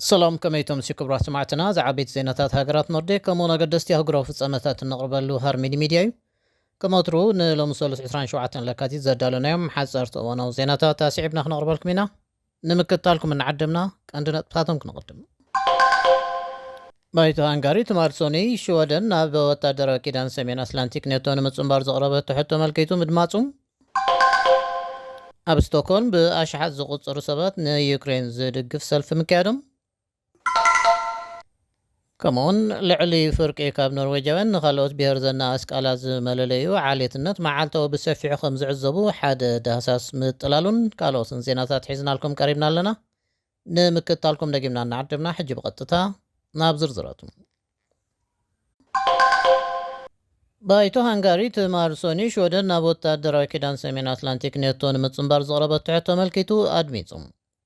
ሰላም፣ ከመይ ትምሲ ክቡራት ሰማዕትና? ዝዓበይቲ ዜናታት ሃገራት ኖርዲክ ከምኡውን ኣገደስቲ ኣህጉራዊ ፍጻመታት እነቕርበሉ ሃርሚዲ ሚድያ እዩ። ከም ወትሩ ንሎሚ ሰሉስ ዕስራን ሸውዓተን ለካቲት ዘዳለናዮም ሓጸርቲ እዋናዊ ዜናታት ኣስዒብና ክነቕርበልኩም ኢና። ንምክትታልኩም እናዓደምና ቀንዲ ነጥብታቶም ክንቕድም። ባይቶ ሃንጋሪ ትማል ሶኒ ሽወደን ናብ ወታደራዊ ኪዳን ሰሜን ኣትላንቲክ ኔቶ ንምጽንባር ዘቕረበቶ ሕቶ መልኪቱ ምድማጹ፣ ኣብ ስቶክሆልም ብኣሽሓት ዝቑጸሩ ሰባት ንዩክሬን ዝድግፍ ሰልፊ ምክያዶም፣ ከምኡውን ልዕሊ ፍርቂ ካብ ኖርዌጃውያን ንኻልኦት ብሄር ዘናኣስ ቃላት ዝመለለዩ ዓሌትነት መዓልታዊ ብሰፊሑ ከም ዝዕዘቡ ሓደ ዳህሳስ ምጥላሉን ካልኦትን ዜናታት ሒዝናልኩም ቀሪብና ኣለና። ንምክትታልኩም ደጊምና እናዓደምና ሕጂ ብቐጥታ ናብ ዝርዝራቱ። ባይቶ ሃንጋሪ ትማል ሶኒ ሽወደን ናብ ወታደራዊ ኪዳን ሰሜን ኣትላንቲክ ኔቶ ንምጽንባር ዘቕረበቶ ሕቶ ኣመልኪቱ ኣድሚጹ።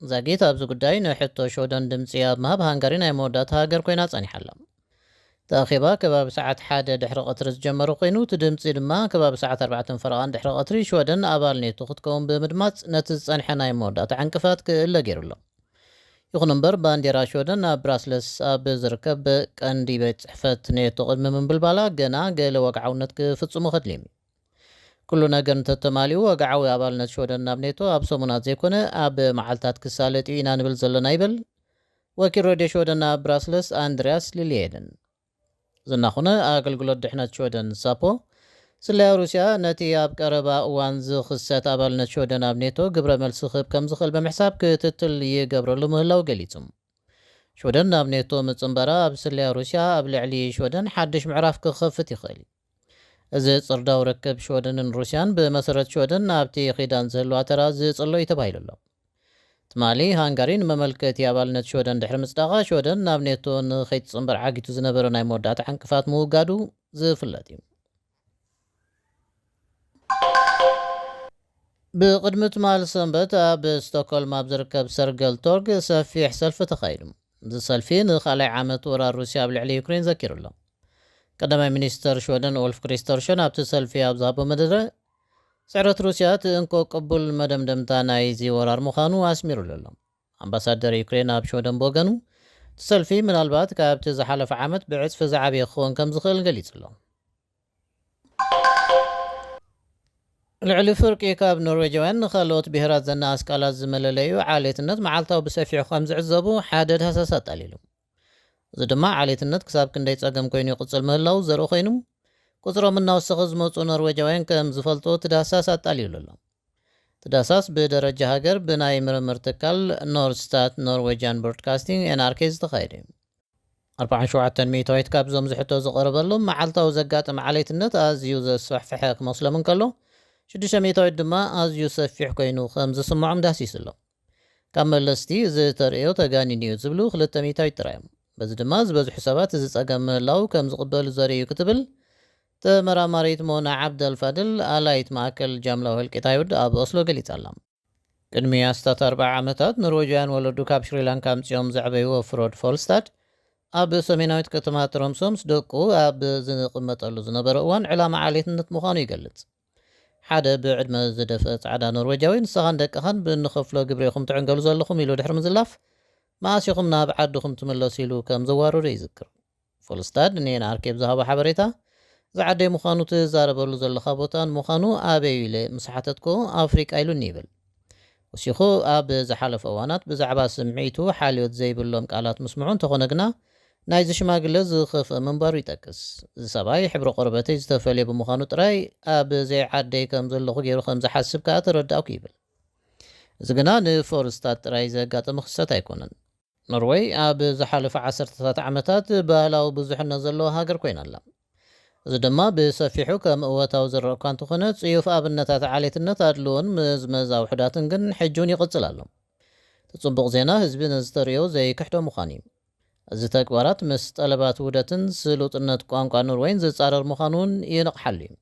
ዛጊት ኣብዚ ጉዳይ ንሕቶ ሽወደን ድምጺ ኣብ ምሃብ ሃንጋሪ ናይ መወዳእታ ሃገር ኮይና ጸኒሓ ኣላ። እቲ ኣኼባ ከባቢ ሰዓት ሓደ ድሕሪ ቀትሪ ዝጀመረ ኮይኑ፣ እቲ ድምጺ ድማ ከባቢ ሰዓት ኣርባዕተን ፈረቓን ድሕሪ ቀትሪ ሽወደን ኣባል ኔቶ ክትከውን ብምድማጽ ነቲ ዝጸንሐ ናይ መወዳእታ ዕንቅፋት ክእለ ገይሩ ኣሎ። ይኹን እምበር ባንዴራ ሽወደን ኣብ ብራስለስ ኣብ ዝርከብ ቀንዲ ቤት ጽሕፈት ኔቶ ቅድሚ ምንብልባላ ገና ገለ ወግዓውነት ክፍጽሙ ከድልዮም እዩ። ኩሉ ነገር እንተተማሊኡ ወግዓዊ ኣባልነት ሽወደን ናብ ኔቶ ኣብ ሰሙናት ዘይኮነ ኣብ መዓልታት ክሳለጥ እዩ ኢና ንብል ዘለና ይብል ወኪል ሬድዮ ሽወደን ኣብ ብራስለስ ኣንድሪያስ ሊልየደን። ዝናኹነ ኣገልግሎት ድሕነት ሽወደን ሳፖ ስለያ ሩስያ ነቲ ኣብ ቀረባ እዋን ዝኽሰት ኣባልነት ሽወደን ኣብ ኔቶ ግብረ መልሲ ክህብ ከም ዝኽእል ብምሕሳብ ክትትል ይገብረሉ ምህላው ገሊጹ። ሽወደን ናብ ኔቶ ምጽንባራ ኣብ ስለያ ሩስያ ኣብ ልዕሊ ሽወደን ሓድሽ ምዕራፍ ክኸፍት ይኽእል እዩ። እዚ ጽርዳው ርክብ ሽወደንን ሩስያን ብመሰረት ሽወደን ኣብቲ ኺዳን ዝህልዋ ተራ ዝጽሎ እዩ ተባሂሉ ኣሎ። ትማሊ ሃንጋሪ ንመመልከቲ ኣባልነት ሽወደን ድሕሪ ምጽዳቓ ሽወደን ናብ ኔቶ ንኸይትጽንበር ዓጊቱ ዝነበረ ናይ መወዳእታ ዕንቅፋት ምውጋዱ ዝፍለጥ እዩ። ብቕድሚ ትማሊ ሰንበት ኣብ ስቶክሆልም ኣብ ዝርከብ ሰርገል ቶርግ ሰፊሕ ሰልፊ ተኻይዱ። እዚ ሰልፊ ንኻልኣይ ዓመት ወራር ሩስያ ኣብ ልዕሊ ዩክሬን ዘኪሩ ኣሎ። ቀዳማይ ሚኒስተር ሽወደን ኡልፍ ክሪስተርሸን ኣብቲ ሰልፊ ኣብ ዝሃቦ መደረ፣ ስዕረት ሩስያ እቲ እንኮ ቅቡል መደምደምታ ናይዚ ወራር ምዃኑ ኣስሚሩሉ ኣሎ። ኣምባሳደር ዩክሬን ኣብ ሽወደን ብወገኑ፣ እቲ ሰልፊ ምናልባት ካብቲ ዝሓለፈ ዓመት ብዕጽፊ ዝዓበየ ክኸውን ከም ዝኽእል ገሊጹ ኣሎ። ልዕሊ ፍርቂ ካብ ኖርዌጃውያን ንኻልኦት ብሄራት ዘነኣስ ቃላት ዝመለለዩ ዓሌትነት መዓልታዊ ብሰፊሑ ከም ዝዕዘቡ ሓደ ዳህሳስ ኣጣሊሉ። እዚ ድማ ዓሌትነት ክሳብ ክንደይ ጸገም ኮይኑ ይቕጽል ምህላው ዘርኢ ኮይኑ፣ ቁጽሮም እናወሰኸ ዝመጹ ኖርዌጃውያን ከም ዝፈልጦ እቲ ዳህሳስ ኣጣሊሉ ኣሎ። እቲ ዳህሳስ ብደረጃ ሃገር ብናይ ምርምር ትካል ኖርስታት ኖርዌጃን ብሮድካስቲንግ ኤንኣርኬ ዝተኻየደ እዩ። ኣርባዓን ሸውዓተን ሚእታዊት ካብዞም ዝሕቶ ዝቐረበሎም መዓልታዊ ዘጋጥም ዓሌትነት ኣዝዩ ዘስፋሕፍሐ ክመስሎም እንከሎ፣ ሽዱሽተ ሚእታዊት ድማ ኣዝዩ ሰፊሕ ኮይኑ ከም ዝስምዖም ዳህሲሱ ኣሎ። ካብ መለስቲ እዚ ተርእዮ ተጋኒኑ እዩ ዝብሉ ክልተ ሚእታዊት ጥራይ እዮም። በዚ ድማ ዝበዝሑ ሰባት እዚ ጸገም ምህላው ከም ዝቕበሉ ዘርኢ እዩ ክትብል ተመራማሪት ሞና ዓብደልፋድል ኣላይት ማእከል ጃምላዊ ህልቂት ኣይሁድ ኣብ ኦስሎ ገሊጻ ኣላ። ቅድሚ ኣስታት ኣርብዓ ዓመታት ኖርዌጃውያን ወለዱ ካብ ሽሪላንካ ኣምጺኦም ዘዕበይዎ ፍሮድ ፎልስታድ ኣብ ሰሜናዊት ከተማ ትሮምሶ ምስ ደቁ ኣብ ዝቕመጠሉ ዝነበረ እዋን ዕላማ ዓሌትነት ምዃኑ ይገልጽ። ሓደ ብዕድመ ዝደፍአ ጻዕዳ ኖርዌጃዊ ንስኻን ደቅኻን ብእንኸፍሎ ግብሪ ኢኹም ትዕንገሉ ዘለኹም ኢሉ ድሕሪ ምዝላፍ፣ መኣስ ኢኹም ናብ ዓድኹም ትምለሱ ኢሉ ከም ዘዋረዶ ይዝክር። ፎልስታድ ንኤንኣርኬ ብዝሃቦ ሓበሬታ፣ ዝዓደይ ምዃኑ ትዛረበሉ ዘለኻ ቦታ ንምዃኑ ኣበይ ኢለ ምስ ሓተትኩ፣ ኣፍሪቃ ኢሉኒ ይብል። ወሲኹ፣ ኣብ ዝሓለፈ እዋናት ብዛዕባ ስምዒቱ ሓልዮት ዘይብሎም ቃላት ምስምዑ እንተኾነ ግና፣ ናይዚ ሽማግለ ዝኸፍአ ምንባሩ ይጠቅስ። እዚ ሰብኣይ ሕብሪ ቆርበተይ ዝተፈልየ ብምዃኑ ጥራይ ኣብ ዘይዓደይ ከም ዘለኹ ገይሩ ከም ዝሓስብ ከኣ ተረዳእኩ ይብል። እዚ ግና ንፎርስታድ ጥራይ ዘጋጠመ ክስተት ኣይኮነን። ኖርወይ ኣብ ዝሓለፈ ዓሰርተታት ዓመታት ባህላዊ ብዙሕነት ዘለዋ ሃገር ኮይና ኣላ። እዚ ድማ ብሰፊሑ ከም እወታዊ ዝረአ እኳ እንተኾነ፣ ጽዩፍ ኣብነታት ዓሌትነት ኣድልዎን ምዝመዛ ውሑዳትን ግን ሕጂ እውን ይቕጽል ኣሎ። እቲ ጽቡቕ ዜና ህዝቢ ነዚ ተርእዮ ዘይክሕዶ ምዃኑ እዩ። እዚ ተግባራት ምስ ጠለባት ውህደትን ስሉጥነት ቋንቋ ኖርወይን ዝጻረር ምዃኑ እውን ይንቕሓሉ እዩ።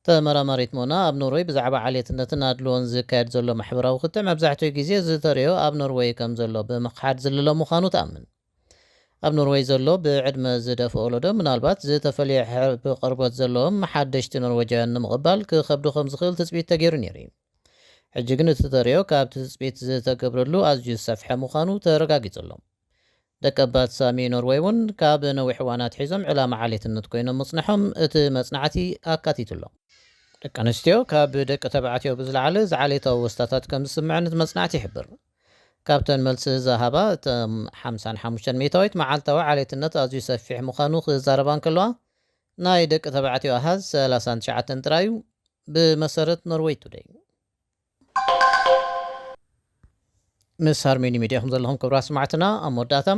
ተመራማሪት ሞና ኣብ ኖርወይ ብዛዕባ ዓሌትነትን ኣድልዎን ዝካየድ ዘሎ ማሕበራዊ ክትዕ መብዛሕትኡ ግዜ ዝተርእዮ ኣብ ኖርወይ ከም ዘሎ ብምኽሓድ ዝልሎ ምዃኑ ትኣምን። ኣብ ኖርወይ ዘሎ ብዕድመ ዝደፍኦ ወለዶ ምናልባት ዝተፈልየ ሕብሪ ቆርበት ዘለዎም ሓደሽቲ ኖርወጃውያን ንምቕባል ክኸብዶ ከም ዝኽእል ትጽቢት ተገይሩ ነይሩ እዩ። ሕጂ ግን እቲ ተርእዮ ካብቲ ትጽቢት ዝተገብረሉ ኣዝዩ ዝሰፍሐ ምዃኑ ተረጋጊጹ ኣሎ። ደቀባት ሳሚ ኖርወይ እውን ካብ ነዊሕ እዋን ኣትሒዞም ዕላማ ዓሌትነት ኮይኖም ምጽንሖም እቲ መጽናዕቲ ኣካቲቱ ኣሎ። ደቂ ኣንስትዮ ካብ ደቂ ተባዕትዮ ብዝለዓለ ዝዓሌታዊ ወስታታት ከም ዝስምዐን እቲ መጽናዕቲ ይሕብር። ካብተን መልሲ ዝሃባ እቶም ሓምሳን ሓሙሽተን ሚእታዊት መዓልታዊ ዓሌትነት ኣዝዩ ሰፊሕ ምዃኑ ክዛረባ እንከለዋ፣ ናይ ደቂ ተባዕትዮ ኣሃዝ ሰላሳን ትሽዓተን ጥራይ እዩ። ብመሰረት ኖርወይ ቱደይ። ምስ ሃርሜኒ ሚድያ ከም ዘለኹም ክብራ ስማዕትና ኣብ መወዳእታ፣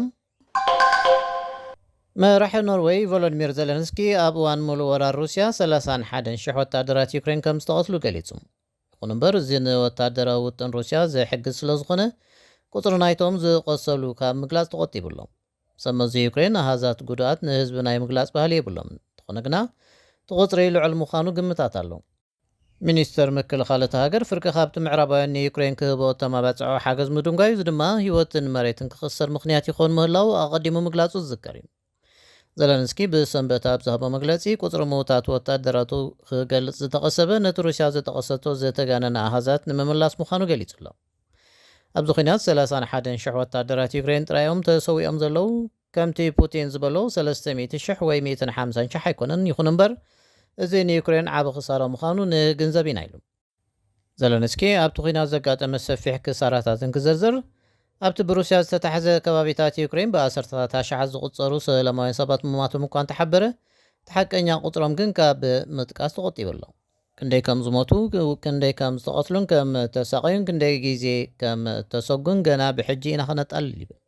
መራሒ ኖርወይ ቮሎዲሚር ዘለንስኪ ኣብ እዋን ሙሉእ ወራር ሩስያ ሰላሳን ሓደን ሽሕ ወታደራት ዩክሬን ከም ዝተቐትሉ ገሊጹ። ይኹን እምበር፣ እዚ ንወታደራዊ ውጥን ሩስያ ዘሕግዝ ስለ ዝኾነ፣ ቁጽሪ ናይቶም ዝቖሰሉ ካብ ምግላጽ ተቖጢቡ ኣሎ። ሰብ መዚ ዩክሬን ኣሃዛት ጉድኣት ንህዝቢ ናይ ምግላጽ ባህሊ የብሎም። እንተኾነ ግና፣ እቲ ቁጽሪ ልዑል ምዃኑ ግምታት ኣሎ። ሚኒስተር ምክልኻል እታ ሃገር፣ ፍርቂ ካብቲ ምዕራባውያን ንዩክሬን ክህቦ እተማባጽዖ ሓገዝ ምድንጓዩ፣ እዚ ድማ ህይወትን መሬትን ክኽሰር ምኽንያት ይኾን ምህላው ኣቐዲሙ ምግላጹ ዝዝከር እዩ። ዘለንስኪ ብሰንበት ኣብ ዝሃቦ መግለጺ፣ ቁጽሪ ምዉታት ወታደራቱ ክገልጽ ዝተቐሰበ፣ ነቲ ሩስያ ዝጠቐሰቶ ዝተጋነነ ኣሃዛት ንምምላስ ምዃኑ ገሊጹ ኣሎ። ኣብዚ ኲናት ሰላሳን ሓደን ሽሕ ወታደራት ዩክሬን ጥራይ እዮም ተሰዊኦም ዘለዉ። ከምቲ ፑቲን ዝበሎ፣ ሰለስተ ሚእቲ ሽሕ ወይ ሚእትን ሓምሳን ሽሕ ኣይኮነን። ይኹን እምበር፣ እዚ ንዩክሬን ዓቢ ክሳራ ምዃኑ ንግንዘብ ኢና ኢሉ። ዘለንስኪ ኣብቲ ኲናት ዘጋጠመ ሰፊሕ ክሳራታት እንክዝርዝር፣ ኣብቲ ብሩስያ ዝተታሕዘ ከባቢታት ዩክሬን ብኣሰርተታት ኣሽሓት ዝቑጸሩ ሰላማውያን ሰባት ምሟቶም እኳ እንተሓበረ፣ እቲ ሓቀኛ ቁጽሮም ግን ካብ ምጥቃስ ተቖጢቡ ኣሎ። ክንደይ ከም ዝሞቱ፣ ክንደይ ከም ዝተቐትሉን ከም ተሳቐዩን ክንደይ ግዜ ከም ተሰጉን ገና ብሕጂ ኢና ከነጣልል ይብል።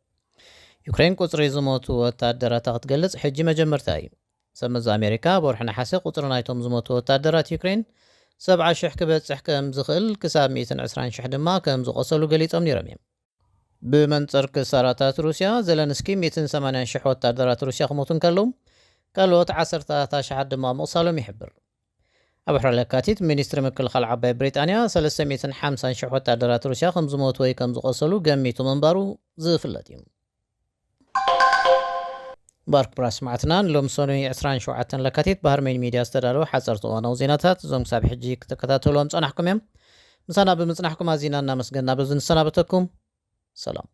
ዩክሬን ቁጽሪ ዝሞቱ ወታደራታ ክትገልጽ ሕጂ መጀመርታ እዩ። ሰብ መዚ ኣሜሪካ፣ ኣብ ወርሒ ነሓሰ ቁጽሪ ናይቶም ዝሞቱ ወታደራት ዩክሬን ሰብዓ ሽሕ ክበጽሕ ከም ዝኽእል፣ ክሳብ ሚእትን ዕስራን ሽሕ ድማ ከም ዝቖሰሉ ገሊጾም ነይሮም እዮም። ብመንጽር ክሳራታት ሩስያ፣ ዘለንስኪ ሚእትን ሰማንያን ሽሕ ወታደራት ሩስያ ክሞቱ እንከለዉ፣ ካልኦት ዓሰርተታት ኣሽሓት ድማ ምቕሳሎም ይሕብር። ኣብ ወርሒ ለካቲት፣ ሚኒስትሪ ምክልኻል ዓባይ ብሪጣንያ ሰለስተ ሚእትን ሓምሳን ሽሕ ወታደራት ሩስያ ከም ዝሞቱ ወይ ከም ዝቖሰሉ ገሚቱ ምንባሩ ዝፍለጥ እዩ። ባርክ ብራስ ማዕትና ንሎም ሰኑይ ዕስራን ሸውዓተን ለካቲት ብሃርሜን ሚድያ ዝተዳለወ ሓፀርቲ እዋናዊ ዜናታት፣ እዞም ክሳብ ሕጂ ክትከታተልዎም ጸናሕኩም እዮም። ምሳና ብምጽናሕኩም ኣዚና እናመስገና በዚ ንሰናበተኩም። ሰላም።